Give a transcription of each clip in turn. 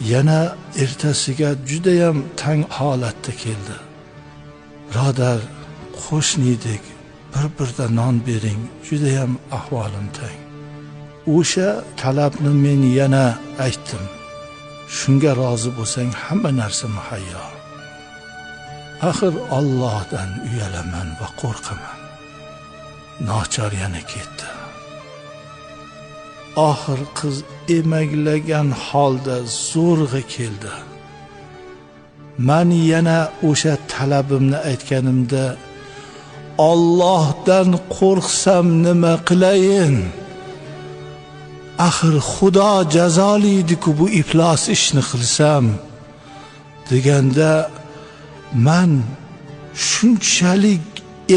Yana ertasiga judayam tang holatda keldi. Birodar, qo'shni edik, bir-birda non bering, judayam ahvolim tang. O'sha talabni men yana aytdim. Shunga rozi bo'lsang, hamma narsa muhayyo. Axir Allohdan uyalaman va qo'rqaman. Nochor yana ketdi. Oxir qiz emaklagan holda zo'rg'a keldi. Man yana o'sha talabimni aytganimda, Allohdan qo'rqsam nima qilayin? Axir Xudo jazolaydi-ku bu iflos ishni qilsam, deganda man shunchalik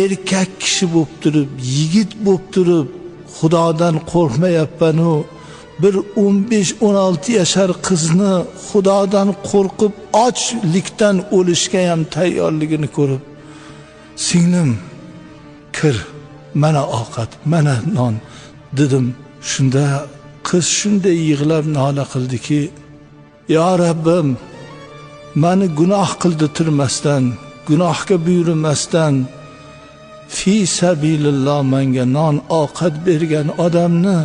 erkak kishi bo'lib turib, yigit bo'lib turib, Xudodan qo'rqmayapman-u, bir 15-16 yashar qizni Xudodan qo'rqib ochlikdan o'lishga ham tayyorligini ko'rib, singlim, kir, mana ovqat, mana non dedim. Shunda qiz shunday yig'lab nola qildiki, yo Rabbim, meni gunoh qildirtirmasdan, gunohga buyurmasdan fi sabilillah menga non ovqat bergan odamni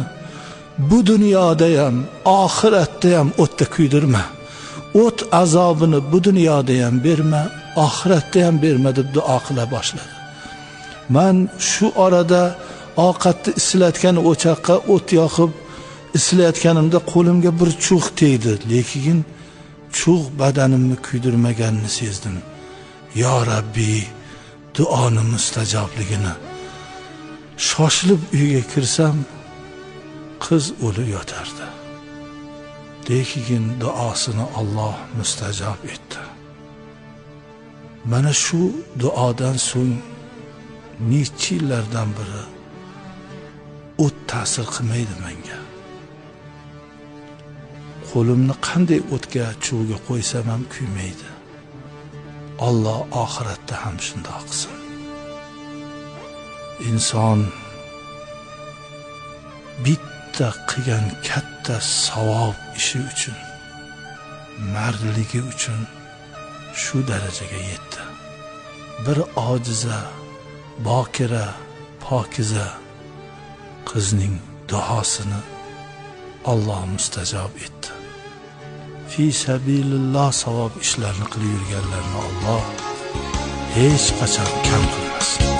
bu dunyoda ham, oxiratda ham o'tda kuydirma. O't azobini bu dunyoda ham berma, oxiratda ham berma deb duo qila boshladi. Man shu orada ovqatni isilayotgan o'choqqa o't yoqib isilayotganimda qo'limga bir cho'g' tegdi, lekin cho'g' badanimni kuydirmaganini sezdim. Yo Rabbi, duoni mustajobligini. Shoshilib uyga kirsam, qiz o'lib yotardi. Lekin duosini Alloh mustajob etdi. Mana shu duodan so'ng necha yillardan biri o't ta'sir qilmaydi menga. Qo'limni qanday o'tga, cho'g'ga qo'ysam ham kuymaydi. Alloh oxiratda ham shundoq qilsin. Inson bitta qilgan katta savob ishi uchun, mardligi uchun shu darajaga yetdi. Bir ojiza, bokira, pokiza qizning duosini Alloh mustajob etdi. Fi sabilillah savob ishlarni qilib yurganlarni Alloh hech qachon kam qilmasin.